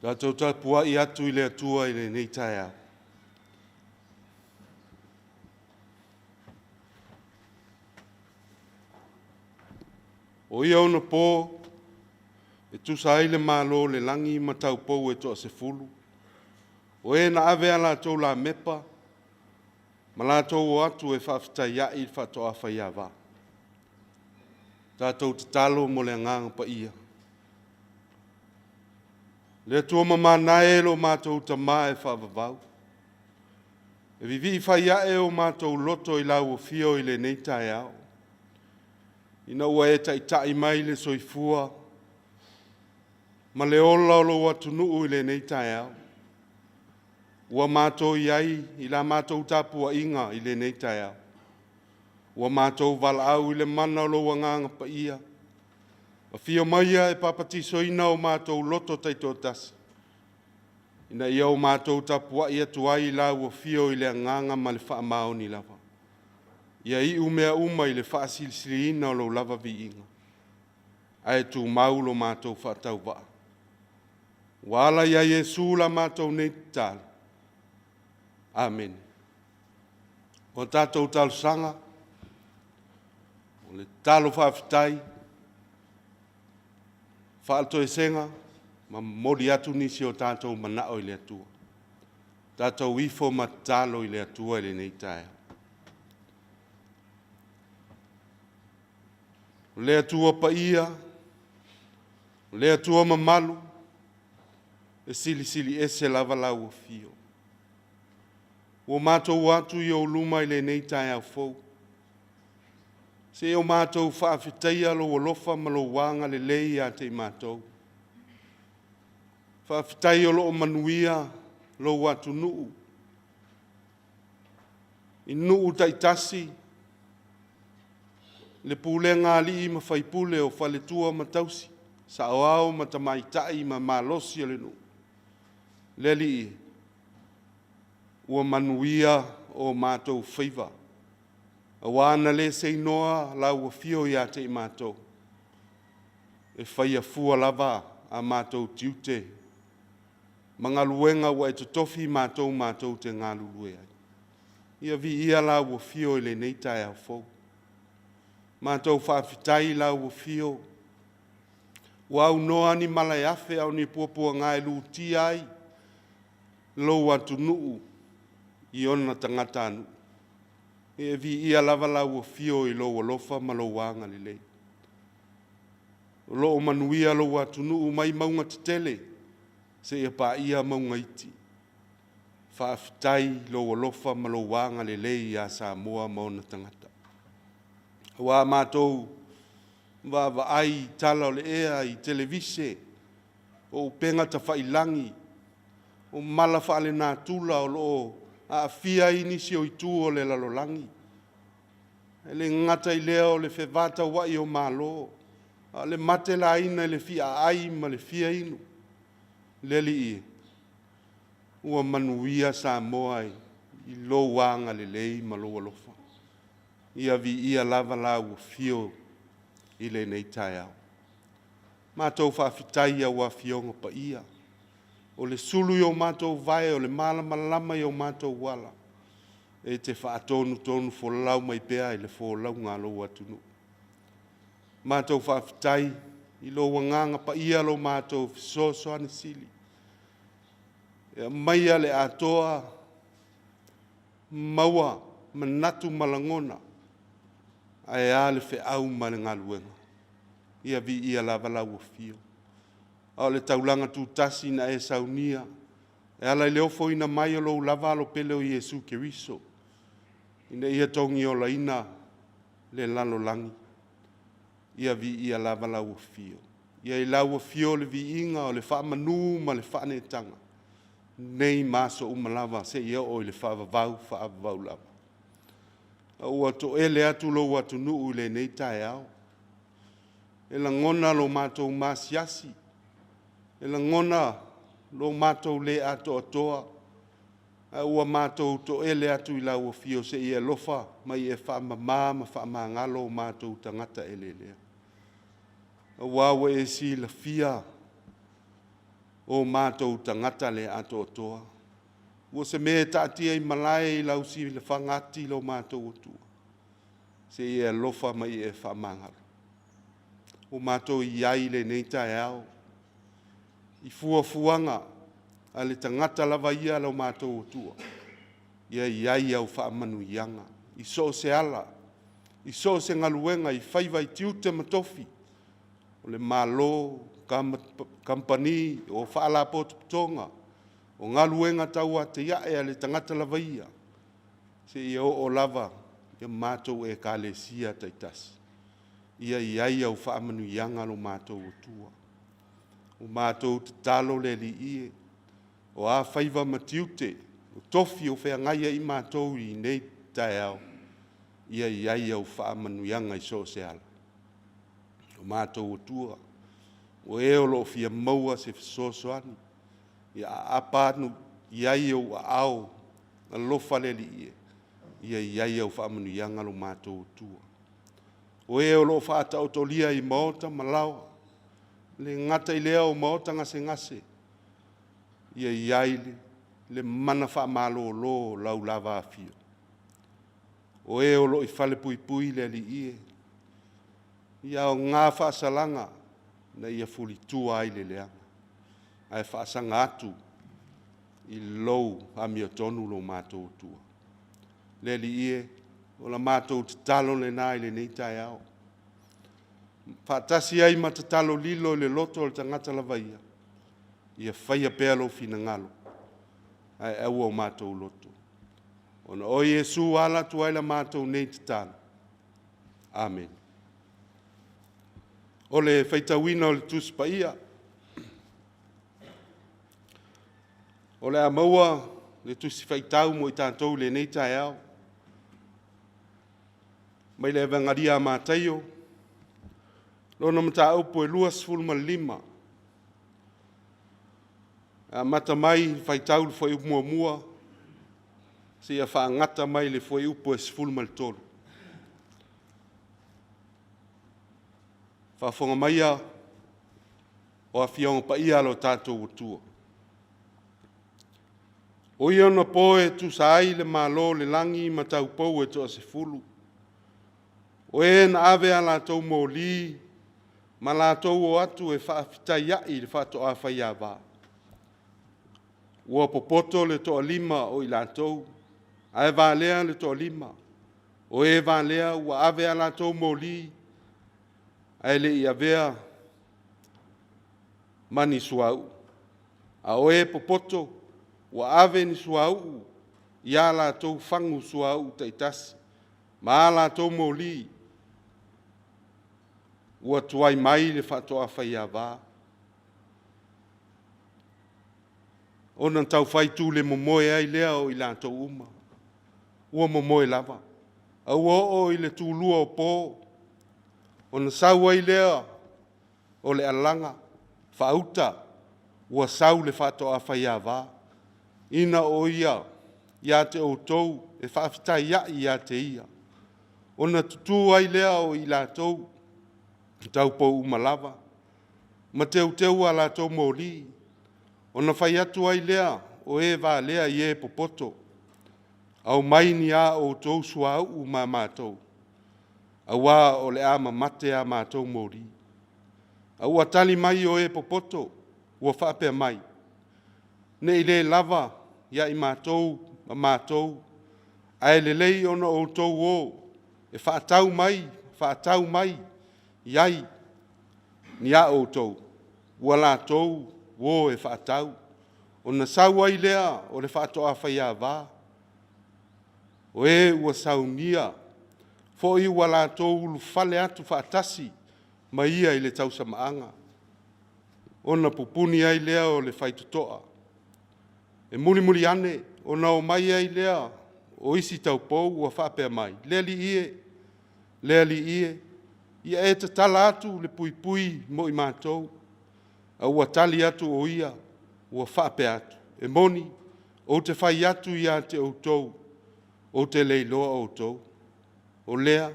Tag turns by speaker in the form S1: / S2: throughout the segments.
S1: Tatou tapuai atu i le Atua i lenei taeao. O ia ona po e tusa ai le Malo o le lagi ma taupou e toasefulu, o e na ave a latou lamepa ma latou o atu e faafetaiai le faatoa faiava. Tatou tatalo mo le Agaga Paia. Le Atua mamana e lo matou Tama e faavavau, e vivii fai ae o matou loto i lau afio i lenei taeao, ina ua e taitai mai le soifua ma le ola o lou atunuu i lenei taeao. Ua matou i ai i la matou tapuaiga i lenei taeao. Ua matou valaau i le mana o lou Agaga Paia, afio maia e papatisoina o matou loto taitoatasi, ina ia o matou tapuai atu ai i lau afio i le agaga ma le faamaoni lava. Ia iu mea uma i le faasilisiliina o lou lava viiga, ae tumau lo matou faatauvaa. Ua ala ia Iesu la matou nei tatalo. Amene. O tatou talosaga, o le tatalo faafetai, faaletoesega, ma momoli atu nisi o tatou manao i le Atua. Tatou ifo ma tatalo i le Atua i lenei taeao. O le Atua paia, o le Atua mamalu, e silisili ese lava lau afio. Ua matou o atu i ou luma i lenei taeao fou, se i o matou faafetaia lou alofa ma lou agalelei ia te i matou. Faafetai o lo o manuia lou atunuu i nuu taitasi, le pulega a alii ma faipule o faletua ma tausi, saoao ma tamaitai ma malosi o le nuu. Le Alii, ua manuia o matou faiva, aua na le seinoa lau afio ia te i matou, e faia fua lava a matou tiute ma galuega ua e totofi i matou matou te galulue ai. Ia viia lau afio i lenei taeao fou. Matou faafetai i lau afio, ua aunoa ni mala e afe a o ni puapuaga e lutia ai lou atunuu i ona tagatanuu. Ia viia lava lau afio i lou alofa ma lou agalelei. O lo o manuia lou atunuu mai mauga tetele seia paia mauga iti. Faafetai i lou alofa ma lou agalelei ia Samoa ma ona tagata. Ua matou vaavaai i tala o le ea i televise, o upega tafailagi, o mala faalenatura o lo o aafia ai nisi o itu o le lalolagi. E le gata i lea o le fevatauai o Malo, a o le matelaina i le fia ai ma le fia inu. Le Alii e, ua manuia Samoa i lou agalelei ma lou alofa. Ia viia lava lau afio i lenei taeao. Matou faafetai i au Afioga Paia, o le sulu i o matou vae, o le malamalama i o matou ala, e te faatonutonufolau mai pea i le folauga a lou atunuu. Matou faafetai i lou Agaga Paia lo matou fesoasoani sili, e aumaia le atoa, maua manatu ma lagona, ae a le feau ma le galuega. Ia viia lava lau afio. A o le taulaga tutasi na e saunia e ala i le ofoina mai o lou lava Alo pele o Iesu Keriso, ina ia togiolaina le lalolagi. Ia viia lava lau afio. Ia i lau afio le viiga o le faamanu ma le faaneetaga, nei ma aso uma lava seia oo i le faavavau faavavau lava. A ua toele atu lou atunuu i lenei taeao, e lagona lo matou maasiasi, e lagona lo matou le atoatoa, ae ua matou toele atu i lau afio se i e alofa ma e faamama ma faamagalo o matou tagata eleelea. Aua ua e silafia o matou tagata le atoatoa. Ua se mea e taatia i malae i lau silafaga ati lo matou Atua, se i e alofa ma ia e faamagalo. Ua matou i ai i lenei taeao i fuafuaga a le tagata lava ia lo matou Atua, ia i ai au faamanuiaga i so o se ala, i so o se galuega, i faiva i tiute ma tofi, o le Malo, kamupani, o faalapotopotoga, o galuega tau atinae a le tagata lava ia, seia oo lava i a matou Ekalesia taitasi. Ia i ai au faamanuiaga lo matou Atua. Ua matou tatalo le Alii e, o a faiva ma tiute, o tofi o feagai ai matou i lenei taeao, ia i ai au faamanuiaga i so o se ala. O matou Atua, o e o lo o fia maua se fesoasoani, ia aapa atu i ai ou aao alofa le Alii e, ia i ai au faamanuiaga lo matou Atua. O e o lo o faataotolia i maota ma laoa, e le gata i lea o maota gasegase, ia i ai le mana faamalolo o lau lava afio. O e o lo o i falepuipui le Alii e, ia aoga faasalaga ina ia fulitua ai le leaga, ae faasaga atu i lou amiotonu lo matou Atua. Le Alii e, o la matou tatalo lena i lenei taeao, faatasi ai ma tatalo lilo i le loto o le tagata lava ia, ia faia pea lou finagalo, ae aua o matou loto. Ona o Iesu ua ala atu ai la matou nei tatalo. Amene. O le faitauina o le Tusi Paia. O le a maua le Tusi Faitau mo i tatou i lenei taeao, mai le Evagalia a Mataio, lona mataupu e 25, e amata mai i le faitau i le fuaiupu 1 seia fagata mai i le fuaiupu e 13. Faafofoga maia o Afioga Paia a lo tatou Atua. O ia onapo e tusa ai le Malo o le lagi ma taupou e toasefulu, o e na ave a latou moli ma latou o atu e faafetaiai le faatoa faiava. Ua popoto le toalima o i latou, ae valea le toalima. O e valea ua ave a latou moli, ae le i avea ma ni suauu. A o e popoto ua ave ni suauu i a latou fagu suauu taitasi ma a latou moli. Ua tuai mai le faatoa faiava, ona taufai tulemomoe ai lea o i latou uma, ua momoe lava. A ua oo i le tulua o po, ona sau ai lea o le alaga faauta, ua sau le faatoa faiava, ina o ia ia te outou e faafetaiai ia te ia. Ona tutu ai lea o i latou taupou uma lava, ma teuteu a latou moli. Ona fai atu ai lea o e valea i e popoto, aumai ni a outou suauu ma matou, aua o le a mamate a matou moli. A ua tali mai o e popoto ua faapea mai, ne i le lava ia i matou ma matou, ae lelei ona outou o e faatau mai, faatau mai i ai ni a outou. Ua latou o e faatau. Ona sau ai lea o le faatoa faiava, o e ua saunia foi ua latou ulufale atu faatasi ma ia i le tausamaaga. Ona pupuni ai lea o le faitotoa. E mulimuli ane ona o mai ai lea o isi taupou ua faapea mai, “Le Alii e, le Alii e, ia e tatala atu le puipui mo i matou.” A ua tali atu o ia ua faapea atu, “E moni, ou te fai atu ia te outou, ou te le iloa outou.” O lea,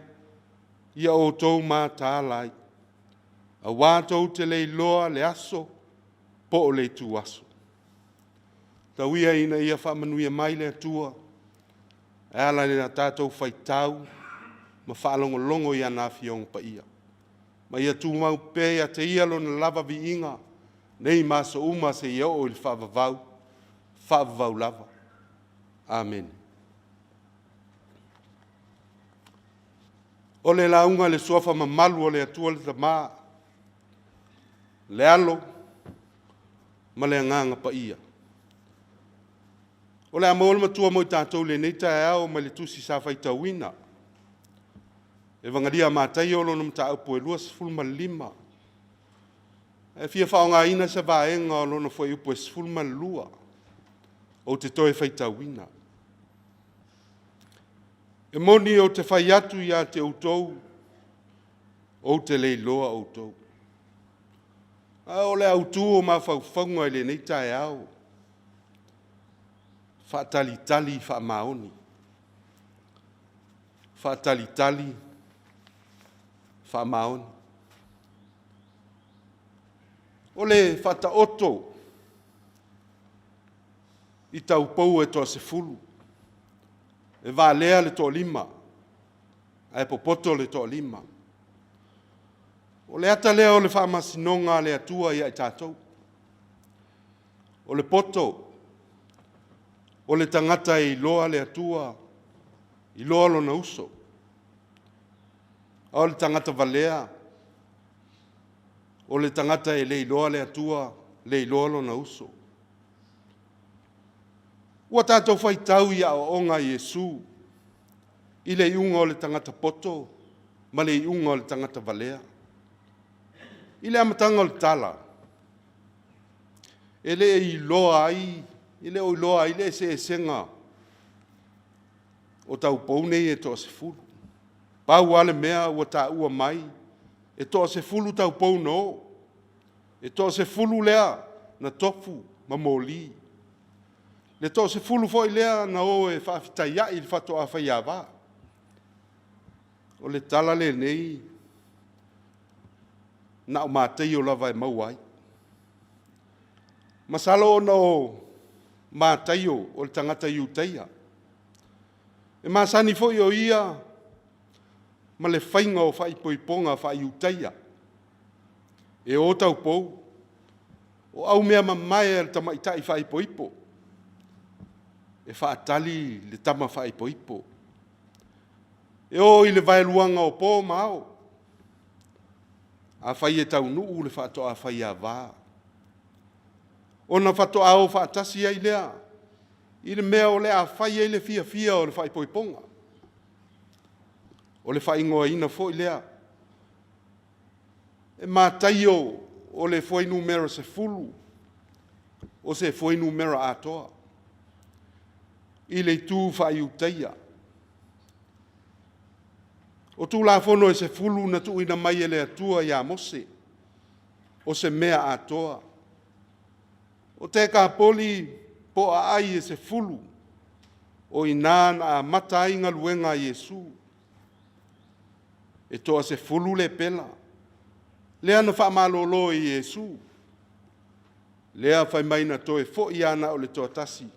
S1: ia outou mataala ai, auā tou te le iloa le aso po o le ituaso. Tau ia ina ia faamanuia mai le Atua e ala i la tatou faitau ma faalogologo i ana Afioga Paia. Ma ia tumau pea ia te Ia lona lava viiga nei ma aso uma seia oo i le faavavau, faavavau lava. Amene. O le lauga i le Suafa mamalu o le Atua le Tama, le Alo ma le Agaga Paia. O le a maua le matua mo i tatou i lenei taeao mai le tusi sa faitauina. Evagalia a Mataio lona mataupu e 25. E fia faaaogaina se vaega o lona fuaiupu e 12 ou te toe faitauina. E moni ou te fai atu ia te outou, ou te le iloa outou. A o le autu o mafaufauga i lenei taeao, faatalitali faamaoni. Faatalitali faamaoni. O le faataoto i taupou e toa-10, e valea le toa-5, ae popoto le toa-5. O le ata lea o le faamasinoga a le Atua ia i tatou. O le poto, o le tagata e iloa le Atua, iloa lona uso. A o le tagata valea, o le tagata e le iloa le Atua, le iloa lona uso. Ua tatou faitau i aoaoga a Iesu i le iuga o le tagata poto ma le iuga o le tagata valea. I le amataga o le tala, e le o iloa ai le eseesega o taupou nei e toa-10. Pau lava le mea ua taua mai, e toa-10 taupou na o, e toa-10 lea na tofu ma moli. Le toa-10 foi lea na o e faafetaiai i le faatoa faiava. O le tala lenei, na o Mataio lava e maua ai. Masalo ona o Mataio o le tagata Iutaia. E masani foi o ia ma le faiga o faaipoipoga faa-Iutaia. E o taupou, o aumeamamae a le tamaitai faaipoipo, e faatali le tama faaipoipo. E oo i le vaeluaga o po ma ao, afai e taunuu le faatoa faiava, ona faatoa o faatasi ai lea i le mea o le a fai ai le fiafia o le faaipoipoga. O le faaigoaina foi lea e Mataio o le fuainumera 10, o se fuainumera atoa i le itu faa-Iutaia. O Tulafono e 10 na tuuina mai e le Atua ia Mose, o se mea atoa. O Tekapoli po o aai e 10, o i ina na amata ai galuega a Iesu. E toa-10 lepera, lea na faamalolo e Iesu, lea fai mai na toe foi lava na o le toatasi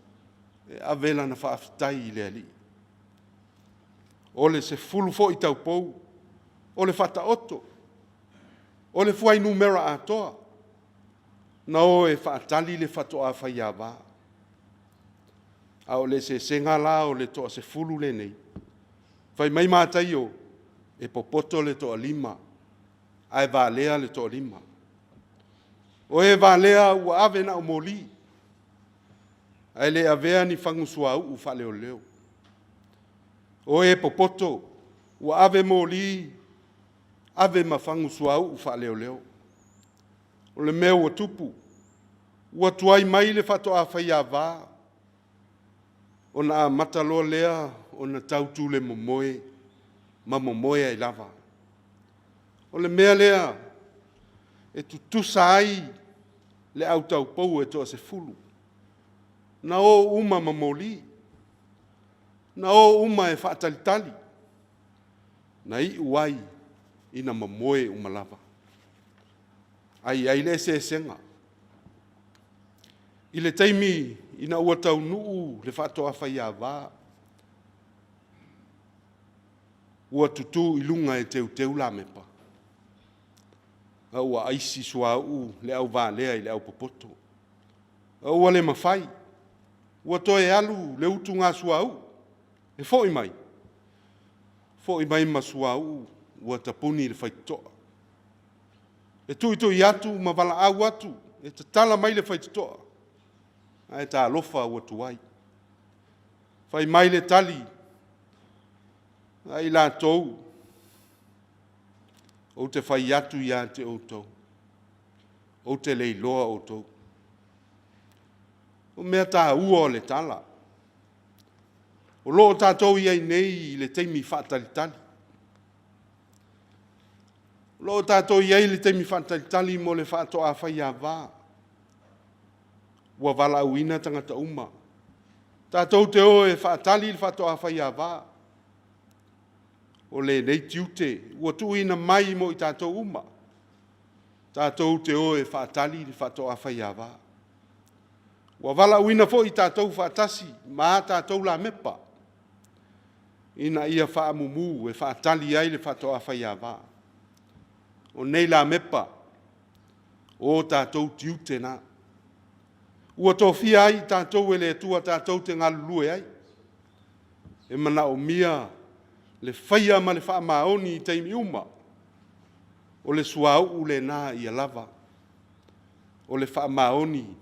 S1: e ave lana faafetai i le Alii. O le 10 foi taupou, o le faataoto, o le fuainumera atoa, na o e faatali le faatoa faiava. A o le eseesega la o le toa-10 lenei, fai mai Mataio, e popoto le toa-5, ae valea le toa-5. O e valea ua ave na o moli, ae le avea ni fagu suauu faaleoleo. O e popoto ua ave moli, ave ma fagu suauu faaleoleo. O le mea ua tupu, ua tuai mai le faatoa faiava, ona amata loa lea ona tau tulemomoe ma momoe ai lava. O le mea lea e tutusa ai le au taupou e toa-10, na o uma ma moli, na o uma e faatalitali, na iu ai ina momoe uma lava. Ae i ai le eseesega. I le taimi ina ua taunuu le faatoa faiava, ua tutu i luga e teuteu lamepa, a ua aisi suauu le auvalea i le aupopoto. A ua le mafai, ua toe alu le utuga suauu e foi mai, foi mai ma suauu ua tapuni le faitotoa. E tuitui atu ma valaau atu e tatala mai le faitotoa, ae talofa ua tuai. Fai mai le tali a i latou, ou te fai atu ia te outou, ou te le iloa outou. O mea taua o le tala, o lo o tatou i ai nei i le taimi faatalitali. O lo o tatou i ai i le taimi faatalitali mo le faatoa faiava. Ua valaauina tagata uma, tatou te o e faatali le faatoa faiava. O lenei tiute ua tuuina mai mo i tatou uma, tatou te o e faatali le faatoa faiava. Ua valaauina foi tatou faatasi ma a tatou lamepa, ina ia faamumu e faatali ai le faatoa faiava. O nei lamepa, o tatou tiute na. Ua tofia ai i tatou e le Atua tatou te galulue ai. E manaomia le faia ma le faamaoni i taimi uma. O le suauu lena ia lava. O le faamaoni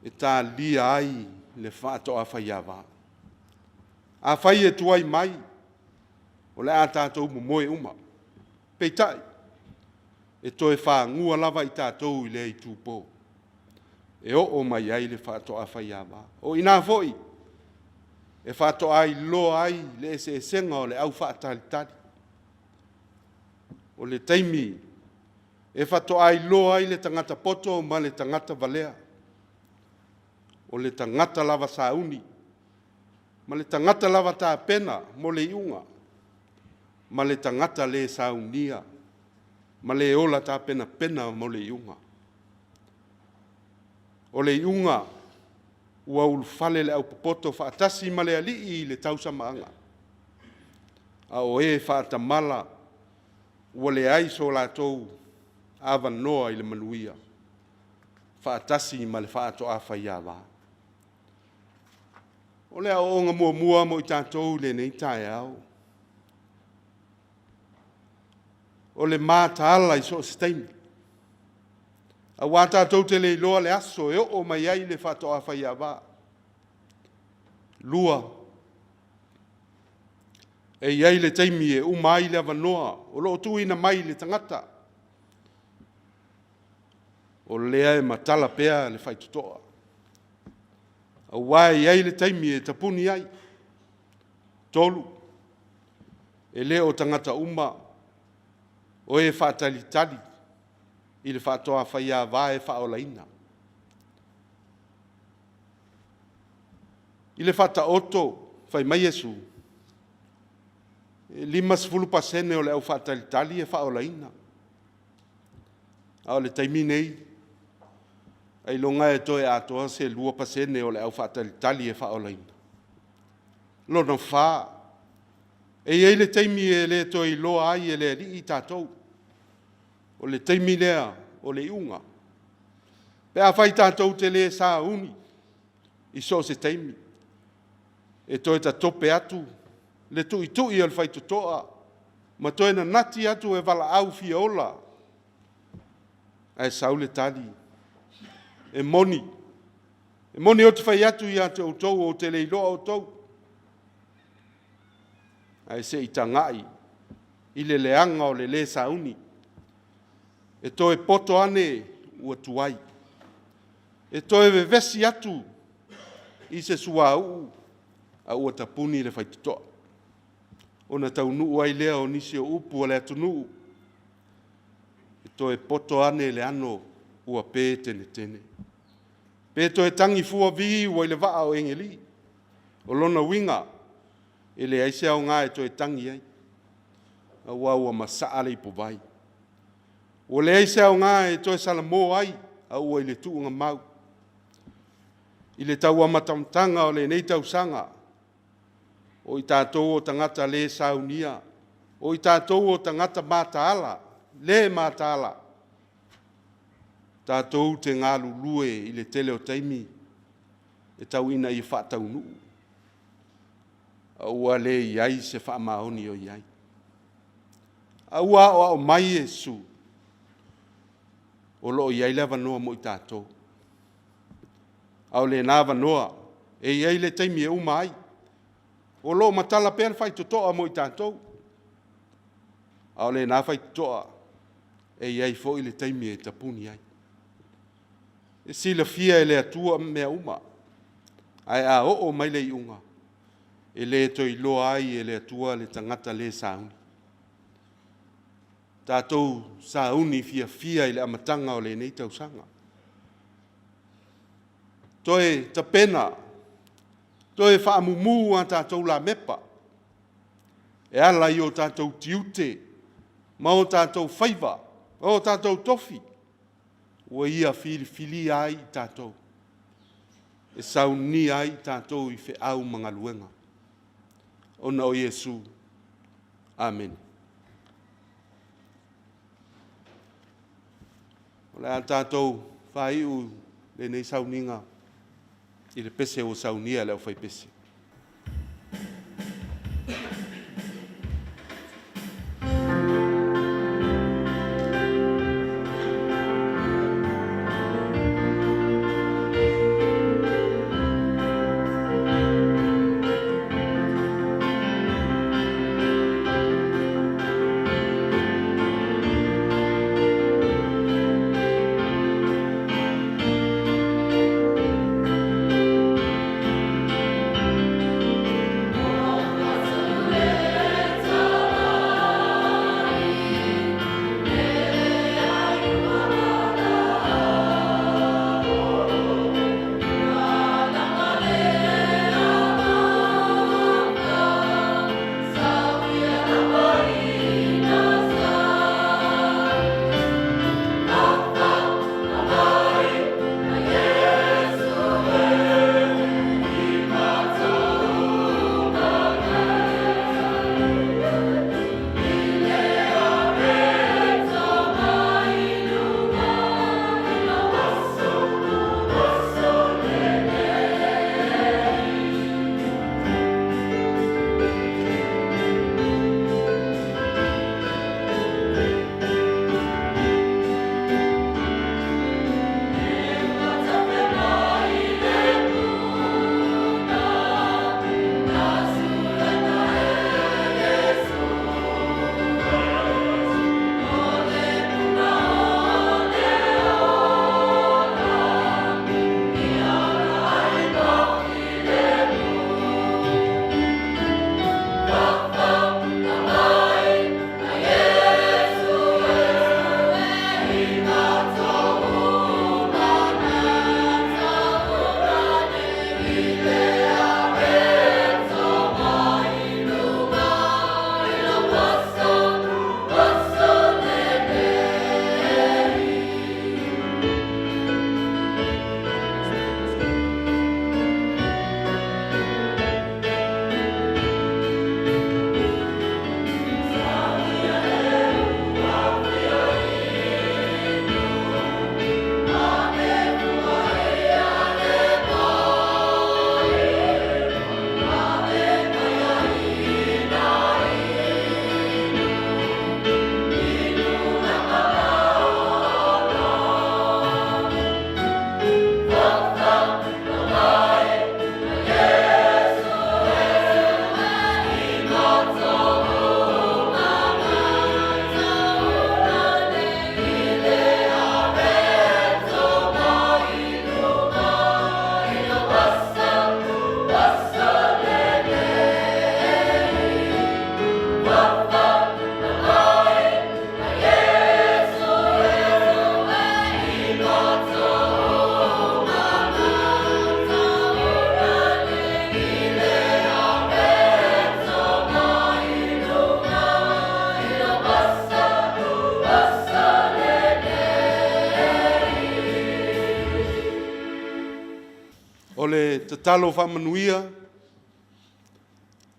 S1: e talia ai le faatoa faiava. Afai e tuai mai, o le a tatou momoe uma. Peitai, e toe fagua lava i tatou i lea itupo e oo mai ai le faatoa faiava. O i ina foi e faatoa iloa ai le eseesega o le au faatalitali. O le taimi e faatoa iloa ai le tagata poto ma le tagata valea. O le tagata lava sauni ma le tagata lava tapena mo le iuga, ma le tagata le saunia ma le ola tapenapena mo le iuga. O le iuga ua ulufale le aupopoto faatasi ma le alii i le tausamaaga, a o e faatamala ua leai so latou avanoa i le manuia faatasi ma le faatoa faiava. O le aoaoga muamua mo i tatou i lenei taeao, o le mataala i so o se taimi, aua tatou te le iloa le aso e oo mai ai le faatoa faiava. 2, e i ai le taimi e uma ai le avanoa o lo o tuuina mai i le tagata, o lea e matala pea le faitotoa, aua e i ai le taimi e tapuni ai. 3, e le o tagata uma o e faatalitali i le faatoa faiava e faaolaina. I le Faataoto fai mai Iesu, e 50% o le au faatalitali e faaolaina. A o le taimi lenei, ailoga e toe atoa se 2% o le au faatalitali e faaolaina. Lona 4, e i ai le taimi e le toe iloa ai e le Alii i tatou. O le taimi lea o le iuga. Pe afai tatou te le sauni i so o se taimi, e toe tatope atu le tuitui a le faitotoa ma toe nanati atu e valaau fia ola, ae sau le tali, e moni, e moni ou te fai atu ia te outou, ou te le iloa outou. Ae se i tagai i le leaga o le lē sauni. E toe poto ane ua tuai. E toe vevesi atu i se suauu a ua tapuni le faitotoa. Ona taunuu ai lea o nisi o upu a le atunuu, e toe poto ane le ano ua pe tenetene. Pe toe tagi fua vi ua i le vaa o Egeli. O lona uiga, e leai se aoga e toe tagi ai, aua ua masaa le ipuvai. Ua leai se aoga e toe salamo ai, a ua i le tuugamau. I le tau amatamataga o lenei tausaga, o i tatou o tagata le saunia, o i tatou o tagata mataala, le mataala, tatou te galulue i le tele o taimi e tau ina ia faataunuu, a ua le i ai se faamaoni o i ai. A ua aoao mai Iesu, o lo o i ai le avanoa mo i tatou, a o lena avanoa, e i ai le taimi e uma ai. O lo o matala pea le faitotoa mo i tatou, a o lena faitotoa, e i ai foi le taimi e tapuni ai. E silafia e le Atua mea uma, ae a oo mai le iuga, e le toe iloa ai e le Atua le tagata le sauni. Tatou sauni fiafia i le amataga o lenei tausaga. Toe tapena, toe faamumu a tatou lamepa e ala i o tatou tiute ma o tatou faiva, o tatou tofi ua Ia filifilia ai i tatou, e saunia ai i tatou i feau ma galuega ona o Iesu. Amene. O le a tatou faaiu lenei sauniga i le pese ua saunia e le aufaipese. le tatalo faamanuia,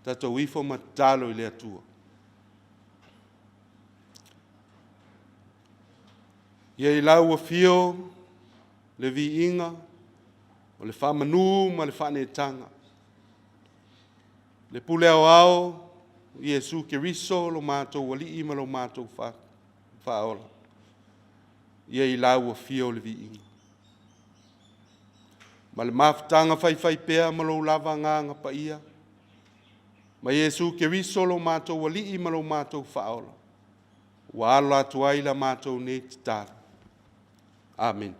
S1: tatou ifo ma tatalo i le Atua. Ia i lau afio le viiga, o le faamanu ma le faaneetaga, le pule aoao Iesu Keriso lo matou Alii ma lo matou Faaola, ia i lau afio le viiga. Ma le mafutaga faifaipea ma lou lava Agaga Paia, ma Iesu Keriso lo matou Alii ma lo matou Faaola, ua alo atu ai la matou nei tatalo. Amene.